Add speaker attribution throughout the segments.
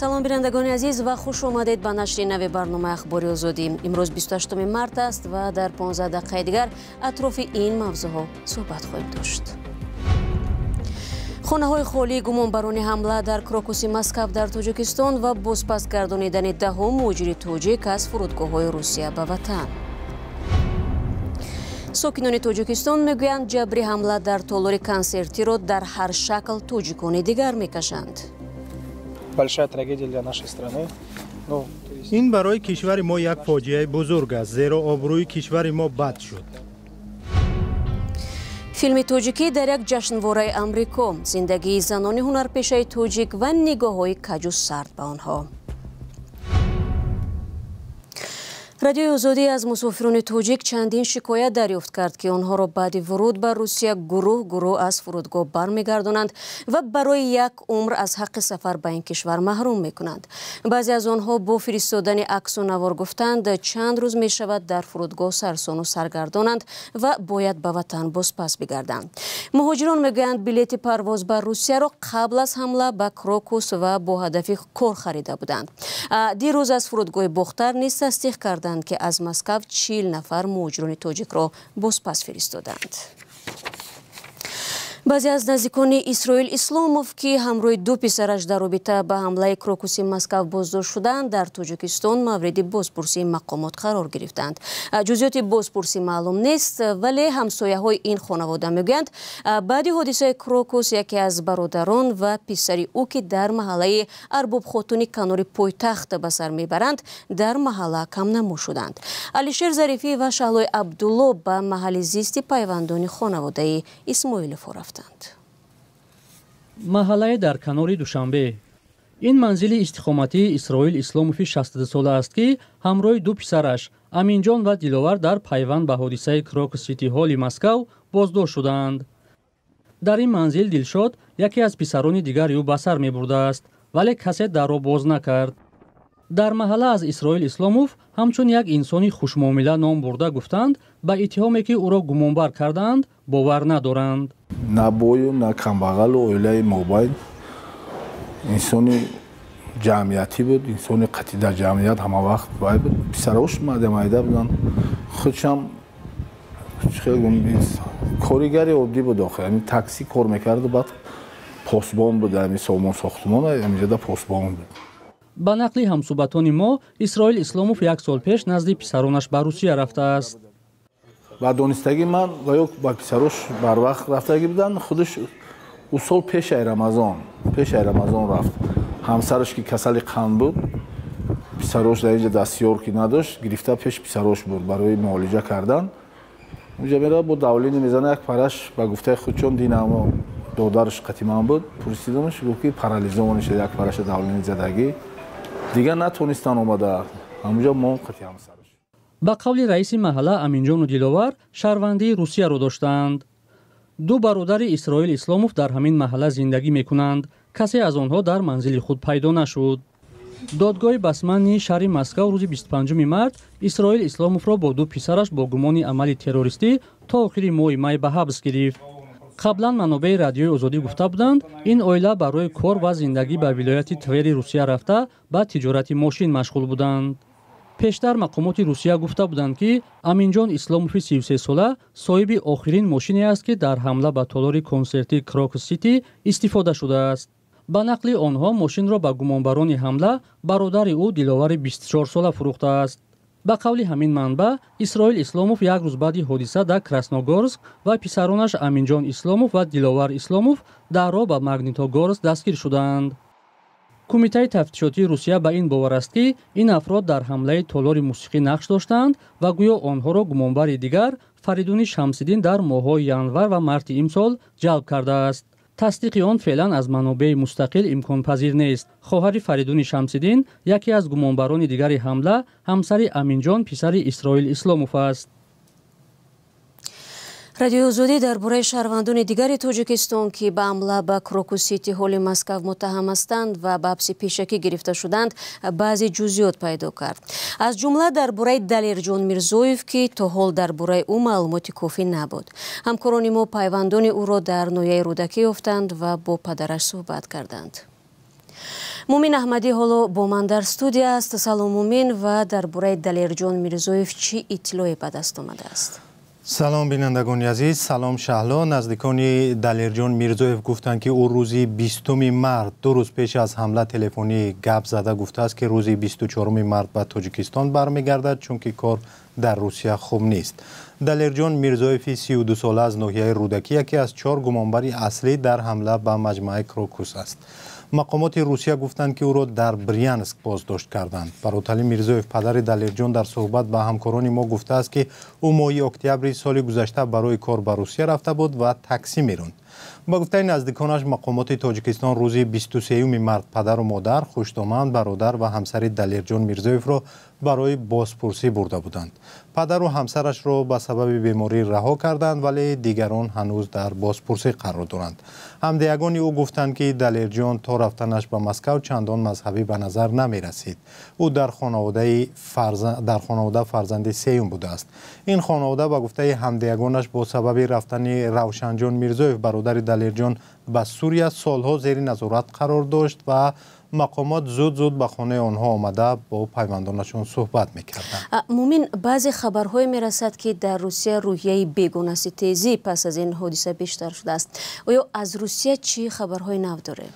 Speaker 1: Салом, бинандагони азиз, ва хуш омадед ба нашри нави барномаи Ахбори Озодӣ. Имрӯз 28 март аст ва дар 15 дақиқаи дигар атрофи ин мавзӯъҳо суҳбат хоҳем дошт. Хонаҳои холии гумонбарони ҳамла дар Крокуси Москав дар Тоҷикистон ва бозпас гардонидани даҳум муҳоҷири тоҷик аз фурудгоҳҳои Русия ба ватан. Сокинони Тоҷикистон мегӯянд, ҷабри ҳамла дар толори консертиро дар ҳар шакл тоҷикони дигар мекашанд.
Speaker 2: Большая трагедия для нашей страны. Ну,
Speaker 3: ин барои кишвари мо як фоҷиаи бузург аст, зеро обрӯи кишвари мо бад шуд.
Speaker 1: Филми тоҷикӣ дар як ҷашнвораи Амрико, зиндагии занони ҳунарпешаи тоҷик ва нигоҳҳои каҷу сард ба онҳо. Радиои Озодӣ аз мусофирони тоҷик чандин шикоят дарёфт кард, ки онҳоро баъди вуруд ба Русия гурӯҳ гурӯҳ аз фурудгоҳ бармегардонанд ва барои як умр аз ҳаққи сафар ба ин кишвар маҳрум мекунанд. Баъзе аз онҳо бо фиристодани аксу навор гуфтанд, чанд рӯз мешавад дар фурудгоҳ сарсону саргардонанд ва бояд ба ватан бозпас бигарданд. Муҳоҷирон мегӯянд, билети парвоз ба Русияро қабл аз ҳамла ба Крокус ва бо ҳадафи кор харида буданд. Дирӯз аз фурудгоҳи Бохтар низ тасдиқ карданд, ки аз Москав 40 нафар муҳоҷирони тоҷикро бозпас фиристоданд. Баъзе аз наздикони Исроил Исломов, ки ҳамроҳи ду писараш дар робита ба ҳамлаи Крокуси Москав боздошт шуданд, дар Тоҷикистон мавриди бозпурсии мақомот қарор гирифтанд. Ҷузъиёти бозпурсӣ маълум нест, вале ҳамсояҳои ин хонавода мегӯянд, баъди ҳодисаи Крокус яке аз бародарон ва писари ӯ, ки дар маҳаллаи Арбобхотуни канори пойтахт ба сар мебаранд, дар маҳалла камнамо шуданд. Алишер Зарифӣ ва Шаҳлои Абдулло ба маҳалли зисти пайвандони хонаводаи Исмоиловҳо рафтанд.
Speaker 4: Маҳаллае дар канори Душанбе. Ин манзили истиқоматии Исроил Исломови 62сола аст, ки ҳамроҳи ду писараш Аминҷон ва Диловар дар пайванд ба ҳодисаи Крокус Сити Ҳолли Москав боздошт шудаанд. Дар ин манзил Дилшод, яке аз писарони дигари ӯ, ба сар мебурдааст, вале касе дарро боз накард. Дар маҳалла аз Исроил Исломов ҳамчун як инсони хушмуомила ном бурда гуфтанд, ба иттиҳоме, ки ӯро гумонбар кардаанд, бовар надоранд.
Speaker 5: На бою, на камбағалу оилаи мобайн инсони ҷамъиятӣ буд, инсони қатъӣ дар ҷамъият ҳама вақт вай буд. Писарош майда буданд, худшам коригари оддӣ буд, охир ҳамин такси кор мекарду, баъд посбон буд, ҳамин сомон сохтмон ҳаминҷода посбон буд.
Speaker 4: Ба нақли ҳамсӯҳбатони мо, Исроил Исломов як сол пеш назди писаронаш ба Русия рафтааст.
Speaker 5: Ба донистагии ман ва ё ба писарош барвақт рафтагӣ буданд, худаш ӯ сол пешаи Рамазон рафт. Ҳамсараш, ки касали қанд буд, писарош дар инҷа дастёр ки надошт, гирифта пеш писарош буд барои муолиҷа кардан. Унҷа меравад, бо давление мезана, як параш, ба гуфтаи худшон, динамо додараш қатиман буд, пурсидамаш, гуфт, ки парализован шуда, як параша давление задагӣ, дигар натонистан омада, ҳамунҷо мо қати ҳамсараш.
Speaker 4: Ба қавли раиси маҳалла, Аминҷону Диловар шаҳрвандии Русияро доштаанд. Ду бародари Исроил Исломов дар ҳамин маҳалла зиндагӣ мекунанд. Касе аз онҳо дар манзили худ пайдо нашуд. Додгоҳи Басманнии шаҳри Москав рӯзи 25 март Исроил Исломовро бо ду писараш бо гумони амали террористӣ то охири моҳи май ба ҳабс гирифт. Қаблан манобеи Радиои Озодӣ гуфта буданд, ин оила барои кор ва зиндагӣ ба вилояти Твери Русия рафта, ба тиҷорати мошин машғул буданд. Пештар мақомоти Русия гуфта буданд, ки Аминҷон Исломови 33сола соҳиби охирин мошине аст, ки дар ҳамла ба толори консертии Крокус Сити истифода шудааст. Ба нақли онҳо, мошинро ба гумонбарони ҳамла бародари ӯ Диловари 24сола фурӯхтааст. Ба қавли ҳамин манбаъ, Исроил Исломов як рӯз баъди ҳодиса дар Красногорск ва писаронаш Аминҷон Исломов ва Диловар Исломов дар роҳ ба Магнитогорск дастгир шудаанд. Кумитаи тафтишотии Русия ба ин бовар аст, ки ин афрод дар ҳамлаи толори мусиқӣ нақш доштаанд ва гӯё онҳоро гумонбари дигар, Фаридуни Шамсиддин, дар моҳҳои январ ва марти имсол ҷалб кардааст. Тасдиқи он феълан аз манобеи мустақил имконпазир нест. Хоҳари Фаридуни Шамсиддин, яке аз гумонбарони дигари ҳамла, ҳамсари Аминҷон, писари Исроил Исломов аст.
Speaker 1: Радиои Озодӣ дар бораи шаҳрвандони дигари Тоҷикистон, ки ба ҳамла ба Крокус Сити Ҳолли Москав муттаҳам ҳастанд ва ба ҳабси пешакӣ гирифта шуданд, баъзе ҷузъиёт пайдо кард. Аз ҷумла дар бораи Далерҷон Мирзоев, ки то ҳол дар бораи ӯ маълумоти кофӣ набуд. Ҳамкорони мо пайвандони ӯро дар ноҳияи Рӯдакӣ ёфтанд ва бо падараш суҳбат карданд. Мумин Аҳмадӣ ҳоло бо ман дар студия аст. Салом, Мумин, ва дар бораи Далерҷон Мирзоев чӣ иттилоъе ба даст омадааст?
Speaker 3: Салом, бинандагони азиз, салом, Шаҳло. Наздикони Далерҷон Мирзоев гуфтанд, ки ӯ рӯзи 20 март, 2 рӯз пеш аз ҳамла, телефонӣ гап зада гуфтааст, ки рӯзи 24 март ба Тоҷикистон бармегардад, чунки кор дар Русия хуб нест. Далерҷон Мирзоеви 32 сола аз ноҳияи Рӯдакӣ яке аз 4 гумонбари аслӣ дар ҳамла ба маҷмӯаи Крокус аст. Мақомоти Русия гуфтанд, ки ӯро дар Брянск боздошт карданд. Бароталӣ Мирзоев, падари Далерҷон, дар суҳбат ба ҳамкорони мо гуфтааст, ки ӯ моҳи октябри соли гузашта барои кор ба Русия рафта буд ва таксӣ меронд. Ба гуфтаи наздиконаш, мақомоти Тоҷикистон рӯзи 23 март падару модар, хуштоман, бародар ва ҳамсари Далерҷон Мирзоевро барои бозпурсӣ бурда буданд. Падару ҳамсарашро ба сабаби беморӣ раҳо карданд, вале дигарон ҳанӯз дар бозпурсӣ қарор доранд. Ҳамдиягони ӯ гуфтанд, ки Далерҷон то рафтанаш ба Москав чандон мазҳабӣ ба назар намерасид. Ӯ дар хонавода фарзанди сеюм будааст. Ин хонавода, ба гуфтаи ҳамдиягонаш, бо сабаби рафтани Равшанҷон Мирзоев, бародари Далерҷон, ба Сурия, солҳо зери назорат қарор дошт ва мақомот зуд-зуд ба хонаи онҳо омада бо пайвандонашон суҳбат мекарданд.
Speaker 1: Мумин, баъзе хабарҳое мерасад, ки дар Русия рӯҳияи бегонаситезӣ пас аз ин ҳодиса бештар шудааст. Оё аз Русия чӣ хабарҳои нав дорем?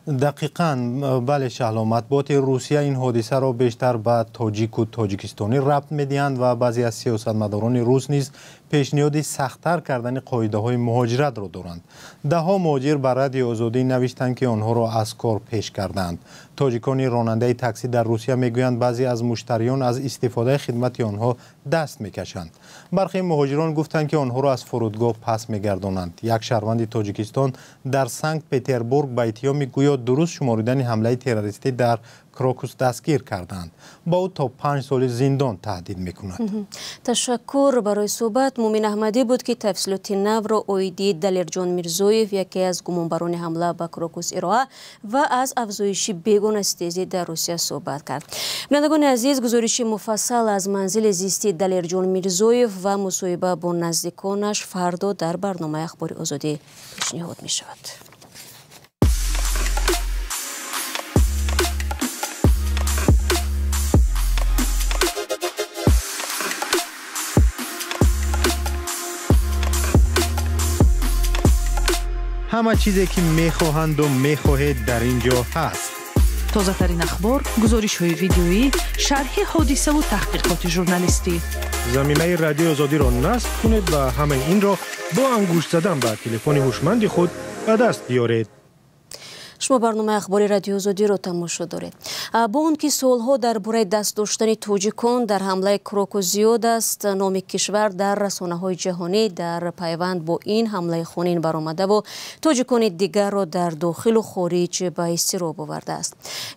Speaker 3: Дақиқан, бале, Шаҳло. Матбуоти Русия ин ҳодисаро бештар ба тоҷику тоҷикистонӣ рабт медиҳанд ва баъзе аз сиёсатмадорони рус низ пешниҳоди сахттар кардани қоидаҳои муҳоҷиратро доранд. Даҳҳо муҳоҷир ба Радиои Озодӣ навиштанд, ки онҳоро аз кор пеш карданд. Тоҷикони ронандаи таксӣ дар Русия мегӯянд, баъзе аз муштариён аз истифодаи хидмати онҳо даст мекашанд. Бархе муҳоҷирон гуфтанд, ки онҳоро аз фурудгоҳ пас мегардонанд. Як шаҳрванди Тоҷикистон дар Санкт Петербург ба иттиҳоми гӯё дуруст шуморидани ҳамлаи террористӣ дар Крокус дастгир карданд. Ба ӯ то 5 соли зиндон таҳдид мекунад.
Speaker 1: Ташаккур барои суҳбат. Мумин Аҳмадӣ буд, ки тафсилоти навро оиди Далерҷон Мирзоев, яке аз гумонбарони ҳамла ба Крокус, ироа ва аз афзоиши бегонаситезӣ дар Русия суҳбат кард. Бинандагони азиз, гузориши муфассал аз манзили зисти Далерҷон Мирзоев ва мусоҳиба бо наздиконаш фардо дар барномаи Ахбори Озодӣ пешниҳод мешавад.
Speaker 3: Ҳама чизе ки мехоҳанду мехоҳед, дар ин ҷо ҳаст.
Speaker 6: Тозатарин ахбор, гузоришҳои видеоӣ, шарҳи ҳодисаву таҳқиқоти журналистӣ.
Speaker 7: Замимаи Радиои Озодиро насб кунед ва ҳамаи инро бо ангушт задан ба телефони ҳушманди худ ба даст биёред.
Speaker 1: Шумо барномаи Ахбори Радиои Озодиро тамошо доред. Бо он ки суолҳо дар бораи даст доштани тоҷикон дар ҳамлаи Крокус зиёд аст, номи кишвар дар расонаҳои ҷаҳонӣ дар пайванд бо ин ҳамлаи хунин баромадаву тоҷикони дигарро дар дохилу хориҷ ба изтироб овардааст.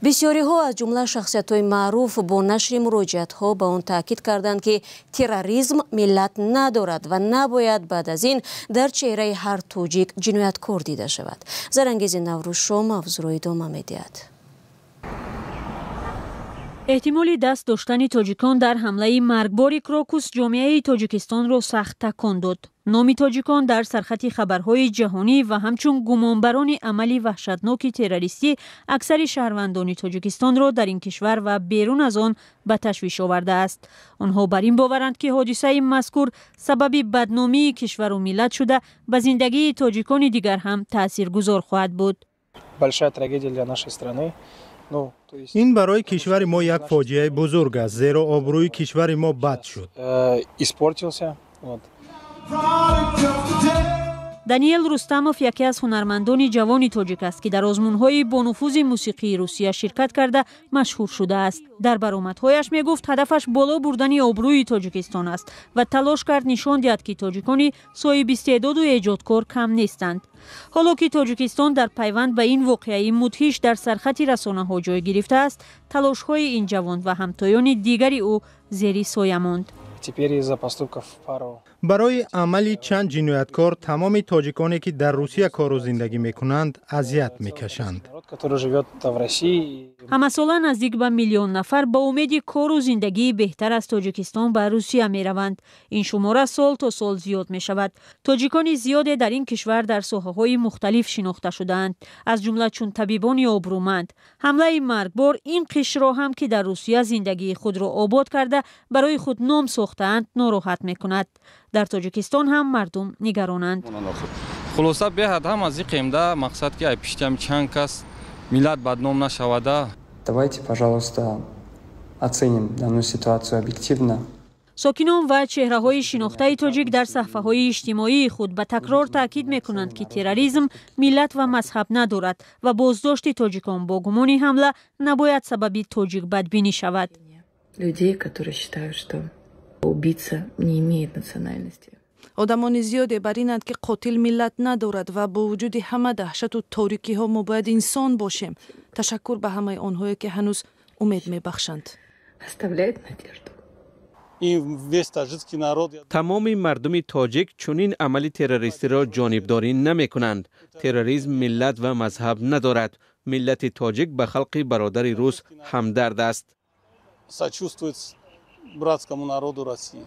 Speaker 1: Бисёриҳо, аз ҷумла шахсиятҳои маъруф, бо нашри муроҷиатҳо ба он таъкид карданд, ки терроризм миллат надорад ва набояд баъд аз ин дар чеҳраи ҳар тоҷик ҷинояткор дида шавад. Зарангези Наврӯзшо мавзӯъро идома медиҳад.
Speaker 8: Эҳтимоли даст доштани тоҷикон дар ҳамлаи маргбори Крокус ҷомеаи Тоҷикистонро сахт такон дод. Номи тоҷикон дар сархати хабарҳои ҷаҳонӣ ва ҳамчун гумонбарони амали ваҳшатноки террористӣ аксари шаҳрвандони Тоҷикистонро дар ин кишвар ва берун аз он ба ташвиш овардааст. Онҳо бар ин боваранд, ки ҳодисаи мазкур сабаби бадномии кишвару миллат шуда, ба зиндагии тоҷикони дигар ҳам таъсиргузор хоҳад буд.
Speaker 2: Большая трагедия для нашей страны.
Speaker 3: Ин барои кишвари мо як фоҷиаи бузург аст, зеро обрӯи кишвари мо бад шуд.
Speaker 2: Испортился.
Speaker 8: Даниэл Рустамов яке аз ҳунармандони ҷавони тоҷик аст, ки дар озмунҳои бонуфузи мусиқии Русия ширкат карда машҳур шудааст. Дар баромадҳояш мегуфт, ҳадафаш боло бурдани обрӯи Тоҷикистон аст ва талош кард нишон диҳад, ки тоҷикони соҳибистеъдоду эҷодкор кам нестанд. Ҳоло ки Тоҷикистон дар пайванд ба ин воқеаи мудҳиш дар сархати расонаҳо ҷой гирифтааст, талошҳои ин ҷавон ва ҳамтоёни дигари ӯ зери соя монд.
Speaker 2: Теперь из-за поступков пару.
Speaker 3: Барои амали чанд ҷинояткор тамоми тоҷиконе ки дар Русия кору зиндагӣ мекунанд, азият мекашанд.
Speaker 8: Ҳамасола наздик ба миллион нафар ба умеди кору зиндагии беҳтар аз Тоҷикистон ба Русия мераванд. Ин шумора сол то сол зиёд мешавад. Тоҷикони зиёде дар ин кишвар дар соҳаҳои мухталиф шинохта шудаанд, аз ҷумла чун табибони обрӯманд. Ҳамлаи маргбор ин қишрро ҳам, ки дар Русия зиндагии худро обод карда, барои худ ном сохтаанд, нороҳат мекунад. Дар Тоҷикистон ҳам мардум нигаронанд.
Speaker 9: Хулоса, беҳад ҳам аз иқемда мақсад ки ай пиштиам чанд кас миллат бадном нашавада.
Speaker 10: Давайте, пожалуйста, оценим данную ситуацию объективно.
Speaker 8: Сокинон ва чеҳраҳои шинохтаи тоҷик дар саҳфаҳои иҷтимоии худ ба такрор таъкид мекунанд, ки терроризм миллат ва мазҳаб надорад ва боздошти тоҷикон бо гумони ҳамла набояд сабаби тоҷикбадбинӣ шавад.
Speaker 11: Людей, которые считают, что убийца не имеет национальности.
Speaker 6: Одамони зиёде бар инанд, ки қотил миллат надорад ва бо вуҷуди ҳама даҳшату торикиҳо мо бояд инсон бошем. Ташаккур ба ҳамаи онҳое, ки ҳанӯз умед мебахшанд.
Speaker 11: Оставляет надежду.
Speaker 12: Тамоми мардуми тоҷик чунин амали террористиро ҷонибдорӣ намекунанд. Терроризм миллат ва мазҳаб надорад. Миллати тоҷик ба халқи бародари рус ҳамдард аст.
Speaker 13: Сочувствует братскому народу России.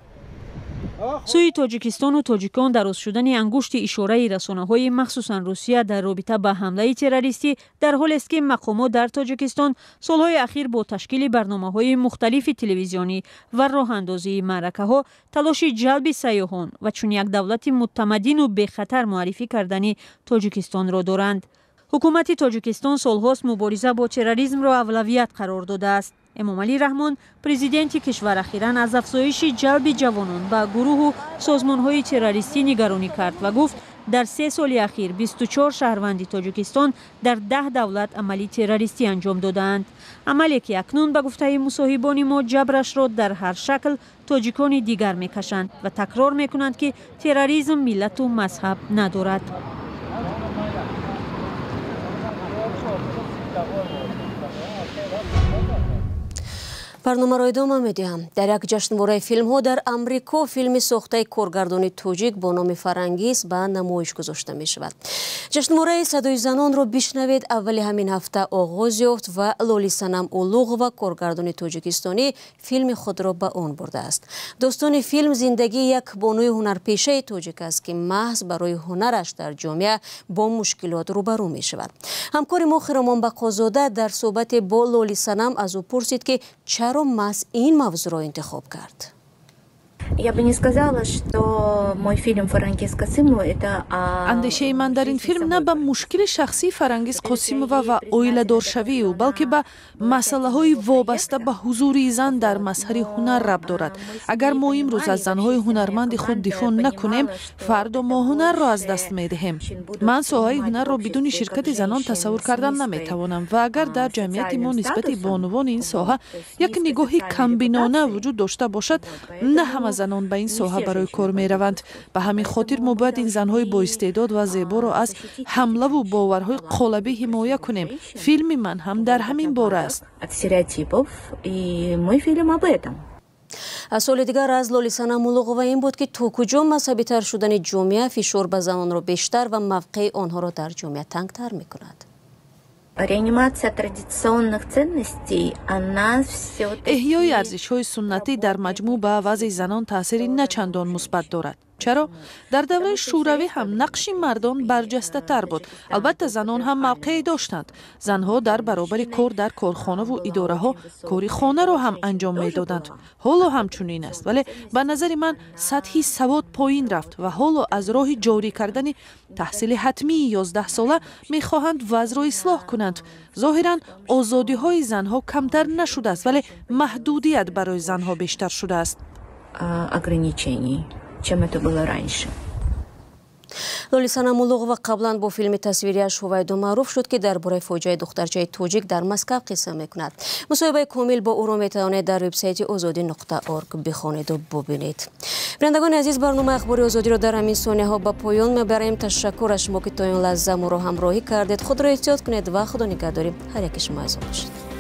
Speaker 8: Сӯи Тоҷикистону тоҷикон дароз шудани ангушти ишораи расонаҳои, махсусан Русия, дар робита ба ҳамлаи террористӣ дар ҳолест, ки мақомот дар Тоҷикистон солҳои ахир бо ташкили барномаҳои мухталифи телевизионӣ ва роҳандозии маъракаҳо талоши ҷалби сайёҳон ва чун як давлати мутамаддину бехатар муаррифӣ кардани Тоҷикистонро доранд. Ҳукумати Тоҷикистон солҳост мубориза бо терроризмро авлавият қарор додааст. Эмомалӣ Раҳмон, президенти кишвар, ахиран аз афзоиши ҷалби ҷавонон ба гурӯҳу созмонҳои террористӣ нигаронӣ кард ва гуфт, дар 3 соли ахир 24 шаҳрванди Тоҷикистон дар 10 давлат амали террористӣ анҷом додаанд. Амале ки акнун, ба гуфтаи мусоҳибони мо, ҷабрашро дар ҳар шакл тоҷикони дигар мекашанд ва такрор мекунанд, ки терроризм миллату мазҳаб надорад.
Speaker 1: Барномаро идома медиҳам. Дар як ҷашнвораи филмҳо дар Амрико филми сохтаи коргардони тоҷик бо номи Фарангиз ба намоиш гузошта мешавад. Ҷашнвораи садои занонро бишнавед аввали ҳамин ҳафта оғоз ёфт ва Лолисанам Улуғова, коргардони тоҷикистонӣ, филми худро ба он бурдааст. Достони филм зиндагии як бонуи ҳунарпешаи тоҷик аст, ки маҳз барои ҳунараш дар ҷомеа бо мушкилот рӯбарӯ мешавад. Ҳамкори мо Хиромон Бақозода дар суҳбате бо Лолисанам аз ӯ пурсид, ки чаро маҳз ин мавзӯъро интихоб кард.
Speaker 11: Я бы не сказала, что мой фильм «Фарангиз Касымова» это...
Speaker 6: Андешаи ман дар ин филм на ба мушкили шахсии Фарангиз Қосимова ва оиладоршавии ӯ, балки ба масъалаҳои вобаста ба ҳузури зан дар мазҳари ҳунар рабт дорад. Агар мо имрӯз аз занҳои ҳунарманди худ дифоъ накунем, фардо мо ҳунарро аз даст медиҳем. Ман соҳаи ҳунарро бидуни ширкати занон тасаввур кардан наметавонам ва агар дар ҷамъияти мо нисбати бонувони ин соҳа як нигоҳи камбинона вуҷуд дошта бошад, на ҳама занон ба ин соҳа барои кор мераванд. Ба ҳамин хотир мо бояд ин занҳои боистеъдод ва зеборо аз ҳамлаву боварҳои қолабӣ ҳимоя кунем. Филми ман ҳам дар ҳамин бора аст.
Speaker 1: Аз соли дигар аз Лолисанам Улуғова ин буд, ки то куҷо мазҳабитар шудани ҷомеа фишор ба занонро бештар ва мавқеи онҳоро дар ҷомеа тангтар мекунад.
Speaker 11: Реанимация традиционных ценностей, она все-таки...
Speaker 6: Эҳёи арзишҳои суннатӣ дар маҷмӯъ ба вазъи занон таъсири на чандон мусбат дорад. Чаро? Дар давраи Шӯравӣ ҳам нақши мардон барҷастатар буд. Албатта, занон ҳам мавқеъе доштанд. Занҳо дар баробари кор дар корхонаву идораҳо кори хонаро ҳам анҷом медоданд. Ҳоло ҳам чунин аст, вале ба назари ман сатҳи савод поин рафт ва ҳоло аз роҳи ҷорӣ кардани таҳсили ҳатмии 11сола мехоҳанд вазъро ислоҳ кунанд. Зоҳиран, озодиҳои занҳо камтар нашудааст, вале маҳдудият барои занҳо бештар шудааст.
Speaker 11: Ограничений, чем это было раньше.
Speaker 1: Лолисанам Улуғова қаблан бо филми тасвирияш Ҳувайдо маъруф шуд, ки дар бораи фоҷиаи духтарчаи тоҷик дар Москав қисса мекунад. Мусоҳибаи комил бо ӯро метавонед дар вебсайти озодӣ.орг бихонеду бубинед. Бинандагони азиз, барномаи Ахбори Озодиро дар ҳамин сонияҳо ба поён мебарем. Ташаккур аз шумо, ки то ин лаҳза моро ҳамроҳӣ кардед. Худро эҳтиёт кунед ва Худо нигаҳдори ҳар яки шумо азон бошед.